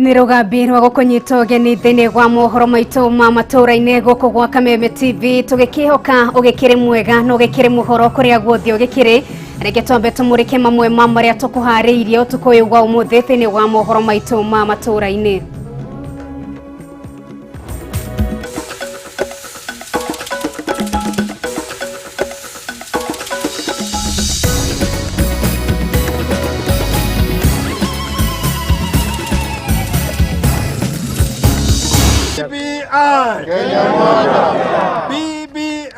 Nĩ rũgambi rwa gũkũnyita ũgeni thĩinĩ wa mohoro maitũ ma matũũra-inĩ gũkũ gwa Kameme TV, tũgĩkĩhoka ũgĩkĩrĩ mwega na ũgĩkĩrĩ mũhoro kũrĩa guothe ũgĩkĩrĩ. Reke twambe tũmũrĩke mamwe ma marĩa tũkũharĩirie ũtukũ ũyũ wa ũmũthĩ thĩinĩ wa mohoro maitũ ma matũũra-inĩ. BBI Kenya moja, BBI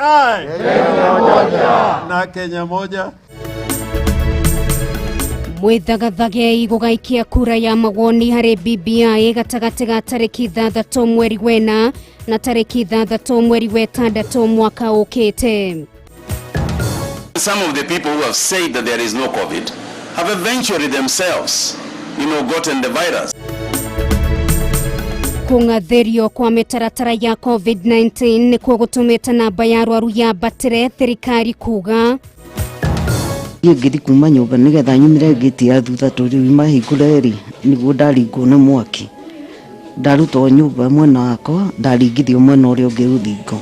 Kenya moja na Kenya moja. Mwĩthagathagei gũgaikia kura ya mawoni harĩ BBI gatagatĩ ga tarĩki 6 mweri wena na tarĩki 6 mweri wa 6 mwaka ũkĩte. Some of the people who have said that there is no COVID have eventually themselves, gotten the virus. Kũng'athĩrio kwa mĩtaratara ya COVID-19 nĩkuo gũtũmĩte namba ya arwaru yambatĩre, thirikari kuga. Niĩ ngĩthi kuma nyũmba nĩgetha nyumĩre ngĩti ya thutha tondũ mahingũre rĩ nĩguo ndaringwo nĩ mwaki. Ndarutwo nyũmba mwena wakwa ndaringithio mwena ũrĩa ũngĩ rũthingo.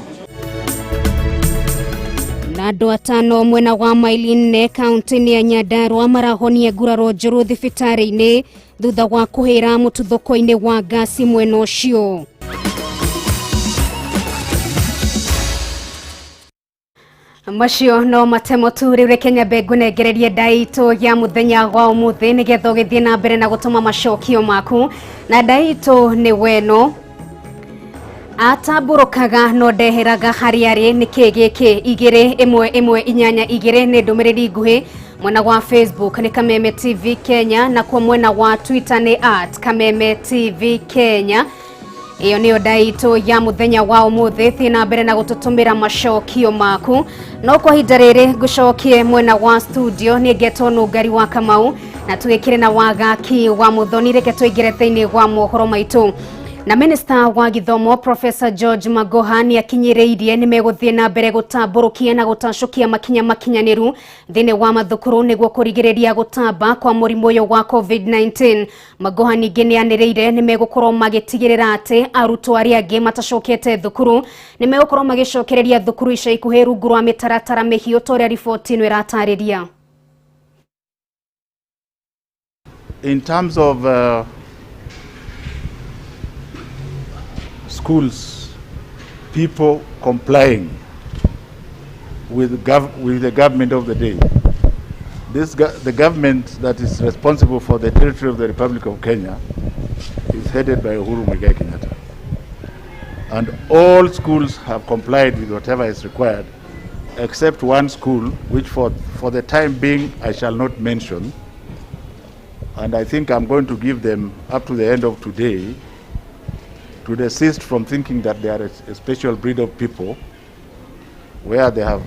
Na andũ 5 mwena wa maili 4 kaunti-inĩ ya Nyandarua marahonia nguraro njũru thibitarĩ-inĩ thutha wa kũhĩra mũtuthũko-inĩ wa ngasi mwena ũcio. Macio no matemo tu rĩu reke nyambe ngũnengererie ndaitũ ya mũthenya wa ũmũthĩ nĩgetha ũgĩthiĩ na mbere na gũtũma macokio maku. Na ndaitũ nĩ weno atambũrũkaga no ndeheraga harĩa arĩ. Nĩkĩ gĩkĩ? 2 1 1 8 2 nĩ ndũmĩrĩri nguhĩ. Mwena wa Facebook nĩ Kameme TV Kenya, nakuo mwena wa Twitter nĩ at Kameme TV Kenya. Iyo nĩyo ndaitũ ya mũthenya wa ũmũthĩ. Thiĩ na mbere na gũtũtũmĩra macokio maku. No kwa ihinda rĩrĩ ngũcokie mwena wa studio nĩ ngetwo Nũngari wa Kamau na tũgĩkĩre na wagaki wa Mũthoni. Reke tũingĩre thĩinĩ wa mohoro maitũ. Na Minister wa Gĩthomo Professor George Magoha nĩ akinyĩrĩirie nĩ megũthiĩ na mbere gũtambũrũkia na gũtacũkia makinya makinyanĩru thĩinĩ wa mathukuru nĩguo kũrigĩrĩria gũtamba kwa mũrimũ ũyũ wa COVID-19. Magoha ningĩ nĩ anĩrĩire nĩ megũkorwo magĩtigĩrĩra atĩ arutwo arĩa angĩ matacokete thukuru nĩ megũkorwo magĩcokereria thukuru ica ikuhĩ rungu rwa mĩtaratara mĩhiũ ta ũrĩa riboti ĩno ĩratarĩria. In terms of schools, people complying with the government of the day. The government that is responsible for the territory of the Republic of Kenya is headed by Uhuru Muigai Kenyatta. And all schools have complied with whatever is required, except one school, which for the time being I shall not mention. And I think I'm going to give them up to the end of today to desist from thinking that they are a special breed of people, where they have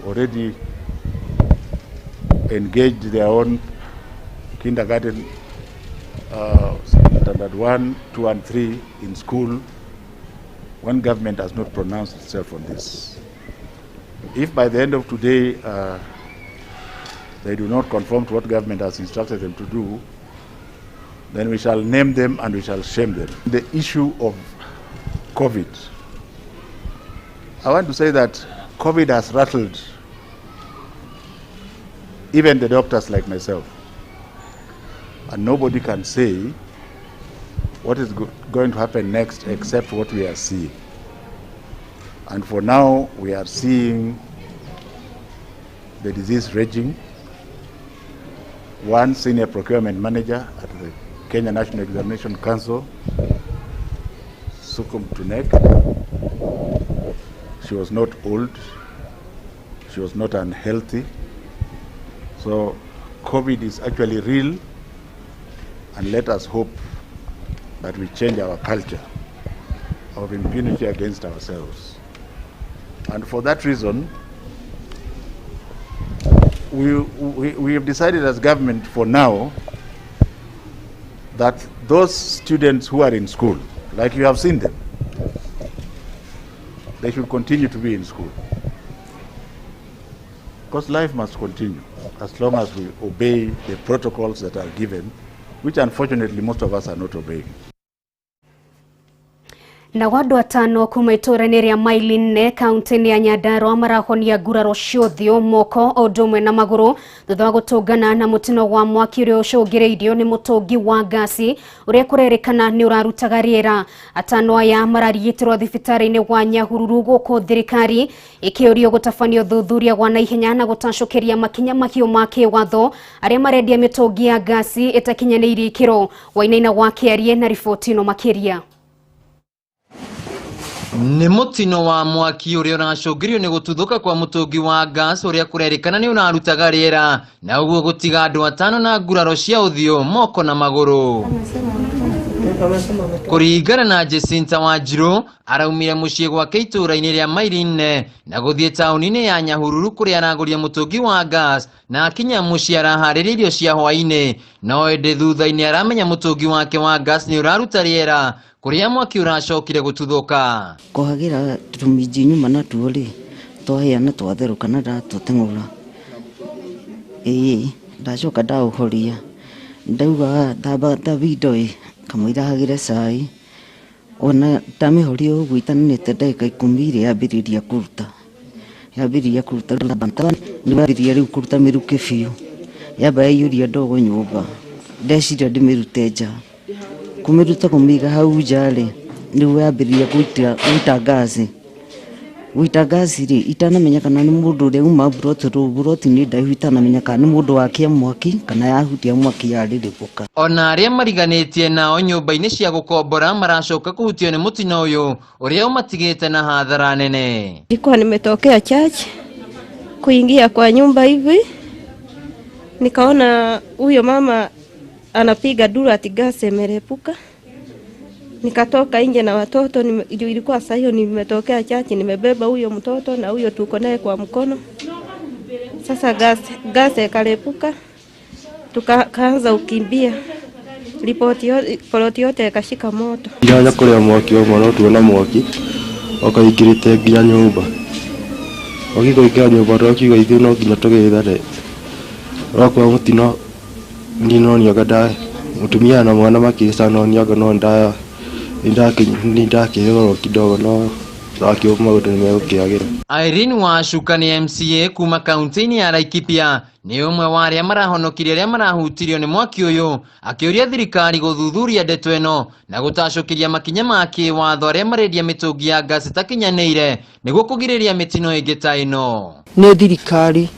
already engaged their own kindergarten, standard 1, 2, and 3 in school, when government has not pronounced itself on this. If by the end of today they do not conform to what government has instructed them to do, then we shall name them and we shall shame them. The issue of COVID. I want to say that COVID has rattled even the doctors like myself. And nobody can say what is going to happen next except what we are seeing. And for now, we are seeing the disease raging. One senior procurement manager at the Kenya National Examination Council succumbed to neck. She was not old. She was not unhealthy. So COVID is actually real, and let us hope that we change our culture of impunity against ourselves. And for that reason, we have decided as government for now that those students who are in school, like you have seen them, they should continue to be in school. Because life must continue as long as we obey the protocols that are given, which unfortunately most of us are not obeying. Na andũ atano kuma itũũra-inĩ rĩa Maili 4 kaunti-inĩ ya Nyandarua marahonia nguraro cia ũthiũ, moko o ũndũ ũmwe na magũrũ thutha wa gũtũngana na mũtino wa mwaki ũrĩa ũcũngĩrĩirio nĩ mũtũngi wa ngasi ũrĩa kũrerĩkana nĩ ũrarutaga rĩera. Atano aya mararigitĩrwo thibitarĩ-inĩ wa Nyahururu gũkũ thirikari ĩkĩũrio gũtabania ũthuthuria wa naihenya na gũtacũkĩria makinya mahiũ ma kĩwatho arĩa marendia mĩtũngi ya ngasi ĩtakinyanĩirie ikĩro. Wainaina wa Kĩarie na riboti ĩno makĩria. Nĩ mũtino wa mwaki ũrĩa ũracũngĩrĩrio nĩ gũtuthũka kwa mũtũngi wa gas ũrĩa kũrerĩkana nĩ ũrarutaga rĩera na ũguo gũtiga andũ atano na nguraro cia ũthiũ, moko na magũrũ. Kũringana na Jacinta Wanjiru, araumire mũciĩ gwake itũũra-inĩ rĩa Maili 4 na gũthiĩ taũni-inĩ ya Nyahururu kũrĩa aragũria mũtũngi wa gas na akinya mũciĩ araharĩria irio cia hwaĩ-inĩ, no ĩndĩ thutha-inĩ aramenya mũtũngi wake wa gas nĩ ũraruta rĩera kũrĩa mwaki ũracokire gũtuthũka. Kũhagĩra tũminji nyuma natuo rĩ, twahĩa na twatherũka na ndatũteng'ũra. Ĩĩ ndacoka ndaũhoria, ndauga thamba indo ĩ, kamũira hagĩre cai. Ona ndamĩhoria ũguo itaninĩte ndagĩka 10 rĩ, yambĩrĩria kũruta. Yambĩrĩria kũruta nĩyambĩrĩria rĩu kũruta mĩrukĩ biũ. Yamba yaiyũria ndogo nyũmba, ndeciria ndĩmĩrute nja. Kũmĩruta kũmĩiga hau nja rĩ, rĩu yambĩrĩria gũita ngasi. Gũita ngasi rĩ, itanamenya kana nĩ mũndũ ũrĩa uma mburoti, tondũ mburoti nĩ ndaihu, itanamenya kana nĩ mũndũ wakia mwaki kana yahutia mwaki yarĩrĩbũka. Ona arĩa mariganĩtie nao nyũmba-inĩ cia gũkombora maracoka kũhutio nĩ mũtino ũyũ ũrĩa ũmatigĩte na hathara nene. Nilikuwa nimetokea church kuingia kwa nyumba hivi, nikaona huyo mama anapiga duru ati gas imerepuka. Nikatoka nje na watoto, ilikuwa saa hiyo nimetokea church, nimebeba huyo mtoto na huyo tuko naye kwa mkono. Sasa gas ikarepuka, tukaanza ukimbia. Ripoti ploti yote ikashika moto. Iranya kuria mwaki wa mwana tuona mwaki okaingirite nginya nyumba. Ogikoingira nyumba twakiuga ithuĩ no nginya tũgĩthare. Rwakorwo mũtino niĩ no nĩoga nda mũtumia na mwana makĩca no nĩoga no nda nĩndakĩheo kidogo no rakĩo maũndũ nĩmegũkĩagĩra. Irene Wacuka nĩ MCA kuma kaunti-inĩ ya Laikipia nĩ ũmwe wa arĩa marahonokire arĩa marahutirio nĩ mwaki ũyũ, akĩũria thirikari gũthuthuria ndeto ĩno na gũtacũkĩria makinya ma kĩwatho arĩa marendia mĩtũngi ya ngasi ĩtakinyanĩire nĩguo kũgirĩrĩria mĩtino ĩngĩ ta ĩno. Nĩ thirikari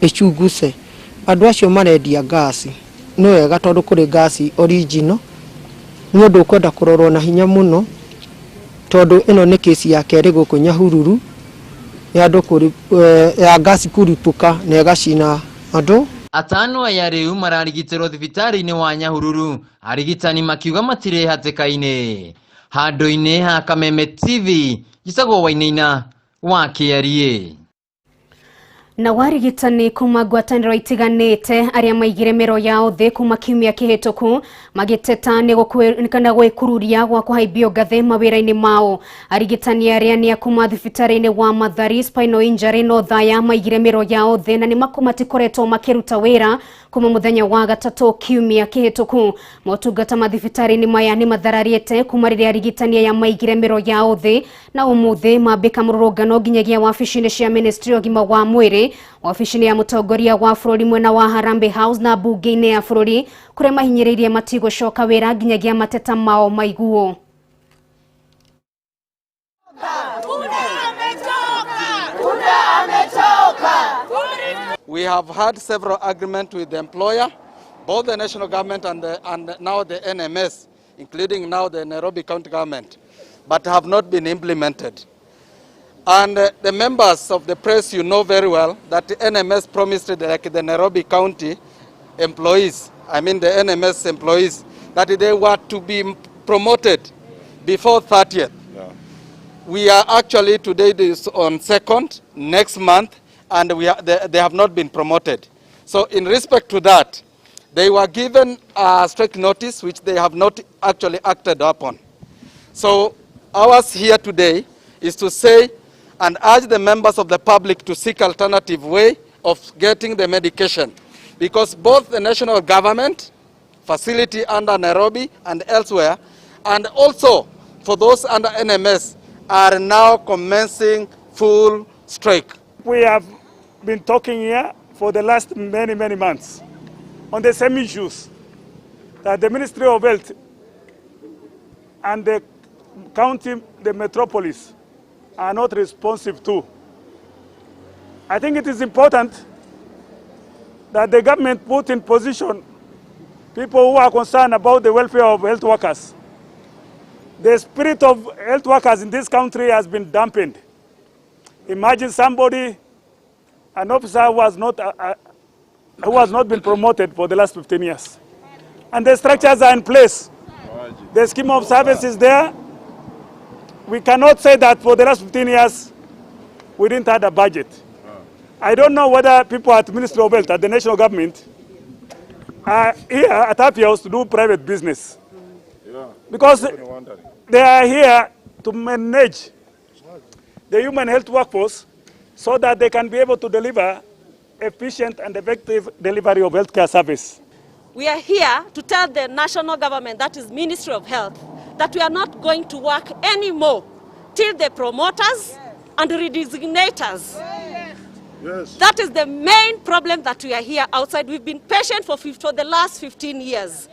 ĩchunguse andũ acio marendia ngasi, nĩ wega tondũ kũrĩ ngasi original, nĩ ũndũ ũkwenda kũrorwo na hinya mũno tondũ ĩno nĩ kesi ya kerĩ gũkũ Nyahururu ya andũ ya ngasi kũripũka na ĩgacina andũ. Atano aya rĩu mararigitĩrwo thibitarĩ-inĩ wa Nyahururu, arigitani makiuga matirĩ hatĩka-inĩ. Handũ-inĩ ha Kameme TV, njĩtagwo Wainaina wa Kĩarie. Na warigitani kuma ngwatanĩro itiganĩte arĩa maigire mĩro yao thĩ kuma kiumia kĩhĩtũku magĩteta nĩ kana gwĩkururia gwa kũhaimbio ngathĩ mawĩra-inĩ mao. Arigitani arĩa nĩ a kuma thibitarĩ-inĩ wa Mathari spinal injury no Othaya maigire mĩro yao thĩ na nĩ matikoretwo makĩruta wĩra kuma mũthenya wa gatatũ kiumia kĩhĩtũku. Motungata ma thibitarĩ-inĩ maya nĩ mathararĩte kuma rĩrĩa arigitani aya maigire mĩro yao thĩ na ũmũthĩ mambĩka mũrũrũngano nginyagia wabici-inĩ cia Ministry ya ũgima wa mwĩrĩ, wabici-inĩ ya mũtongoria wa bũrũri mwena wa Harambee House na mbunge-inĩ ya bũrũri kũrĩa mahinyĩrĩirie matigũcoka wĩra nginyagia mateta mao maiguo. We have had several agreements with the employer, both the national government and now the NMS, including now the Nairobi County government, but have not been implemented. And the members of the press, you know very well that the NMS promised, like the Nairobi County employees, I mean the NMS employees, that they were to be promoted before 30th. Yeah. We are actually today is on 2nd, next month, and they have not been promoted. So in respect to that, they were given a strict notice which they have not actually acted upon. So ours here today is to say and urge the members of the public to seek alternative way of getting the medication, because both the national government facility under Nairobi and elsewhere, and also for those under NMS are now commencing full strike. We have been talking here for the last many, many months on the same issues that the Ministry of Health and the county, the metropolis, are not responsive to. I think it is important that the government put in position people who are concerned about the welfare of health workers. The spirit of health workers in this country has been dampened. Imagine somebody, an officer who has not been promoted for the last 15 years. And the structures are in place. The scheme of service is there. We cannot say that for the last 15 years we didn't have a budget. I don't know whether people at Ministry of Health, at the national government, are here at Afya House to do private business. Because they are here to manage the human health workforce so that they can be able to deliver efficient and effective delivery of healthcare service. We are here to tell the national government, that is Ministry of Health, that we are not going to work anymore till the promoters and redesignators. Yes. That is the main problem that we are here outside. We've been patient for the last 15 years.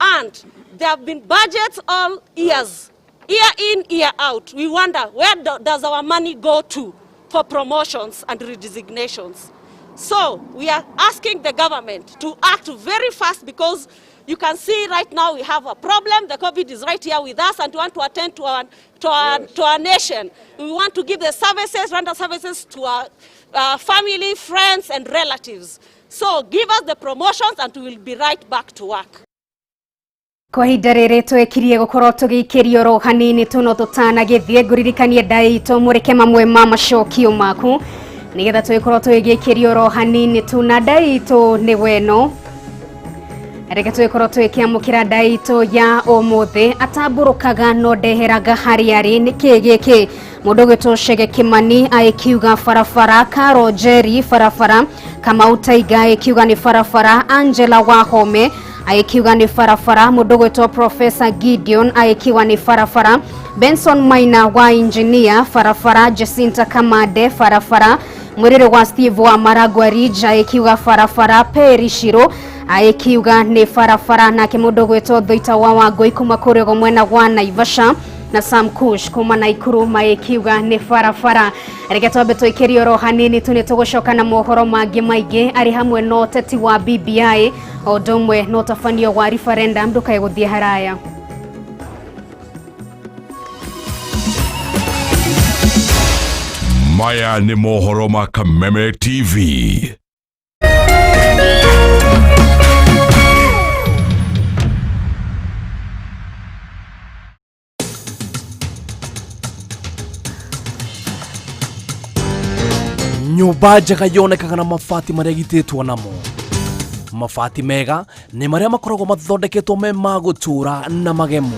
And there have been budgets all years, year in, year out. We wonder, where does our money go to for promotions and redesignations? So we are asking the government to act very fast, because you can see right now we have a problem. The COVID is right here with us, and we want to attend to our nation. We want to give the services, render services to our family, friends, and relatives. So give us the promotions and we will be right back to work. Kwa ihinda rĩrĩ twekirie gũkorwo tũgĩikĩrio ro hanini tu no tũtanagĩthiĩ ngũririkanie ndai itũ mũrĩke mamwe ma macokio maku nĩgetha tũgĩkorwo tũgĩikĩrio ro hanini tu na ndai itũ nĩ weno. Reke tũgĩkorwo tũgĩkĩamũkĩra ndai itũ ya ũmũthĩ. Atambũrũkaga no ndeheraga harĩa arĩ nĩkĩ gĩkĩ? Mũndũ ũgwĩtwo Chege Kimani agĩkiuga barabara, Karo Jerry barabara, Kamau Taiga agĩkiuga nĩ barabara, Angela Wahome agĩkiuga nĩ barabara, mũndũ ũgwĩtwo Professor Gideon agĩkiuga nĩ barabara, Benson Maina wa engineer barabara, Jacinta Kamande barabara, mwĩrĩrĩ wa Steve wa Maragua Ridge agĩkiuga barabara, Perry Shiro agĩkiuga nĩ barabara, nake mũndũ ũgwĩtwo Thuita wa Wangũi kuma kũrĩa mwena wa Naivasha na Sam Kush kuma Naikuru magĩkiuga nĩ barabara. Reke twambe tũikĩrie oro hanini tu nĩ tũgũcoka na mohoro mangĩ maingĩ arĩ hamwe na ũteti wa BBI o ũndũ ũmwe na ũtabanio wa referendum. Ndũkae gũthiĩ haraya. Maya nĩ mohoro ma Kameme TV. Nyũmba njega yonekaga na mabati marĩa gitĩtwo namo. Mabati mega nĩ marĩa makoragwo mathondeketwo me ma gũtũra na magemu.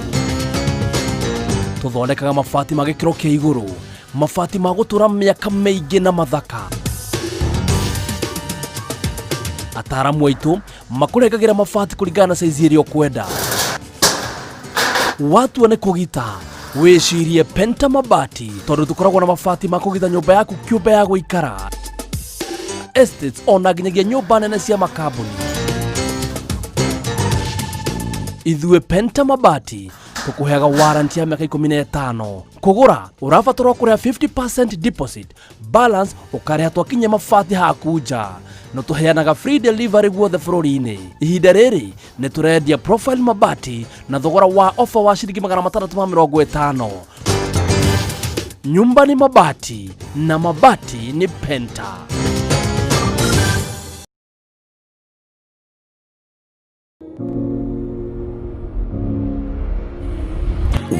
Tũthondekaga mabati ma gĩkĩro kĩa igũrũ, mabati ma gũtũra mĩaka mĩingĩ na mathaka. Ataaramu aitũ makũrengagĩra mabati kũringana na saizi ĩrĩa ũkwenda. Watua nĩ kũgita, wĩcirie Penta Mabati tondũ tũkoragwo na mabati ma kũgita nyũmba yaku kĩũmbe ya gũikara, estates ona nginyagia nyũmba nene cia makambuni. Ithuĩ Penta Mabati tũkũheaga warranty ya mĩaka 15. Kũgũra ũrabatarwo kũrĩha 50% deposit, balance ũkarĩha twakinya mabati haku nja. No tũheanaga free delivery guothe bũrũri-inĩ. Ihinda rĩrĩ nĩ tũrendia Profile Mabati na thogora wa ofa wa ciringi 650. Nyumba ni mabati na mabati ni Penta.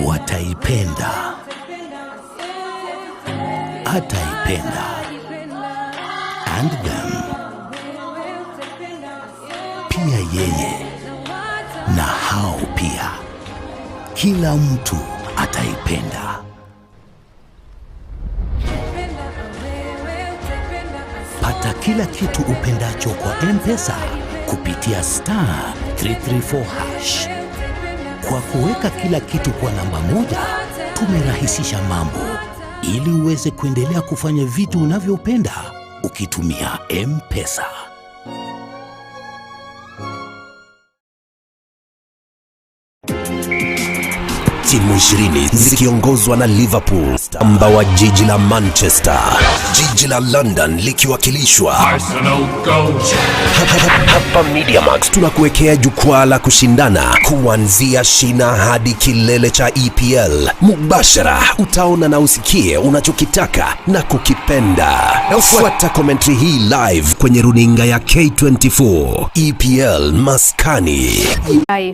Wataipenda, ataipenda, and them, pia yeye na hao pia, kila mtu ataipenda. Pata kila kitu upendacho kwa M-Pesa kupitia star 334 hash. Kwa kuweka kila kitu kwa namba moja, Tumerahisisha mambo ili uweze kuendelea kufanya vitu unavyopenda ukitumia M-Pesa. Timu 20 zikiongozwa na Liverpool, amba wa jiji la Manchester, jiji la London likiwakilishwa. Hapa MediaMax tunakuwekea jukwaa la kushindana kuanzia shina hadi kilele cha EPL. Mubashara utaona na usikie unachokitaka na kukipenda. Fuata commentary hii live kwenye runinga ya K24. EPL maskani. Ai.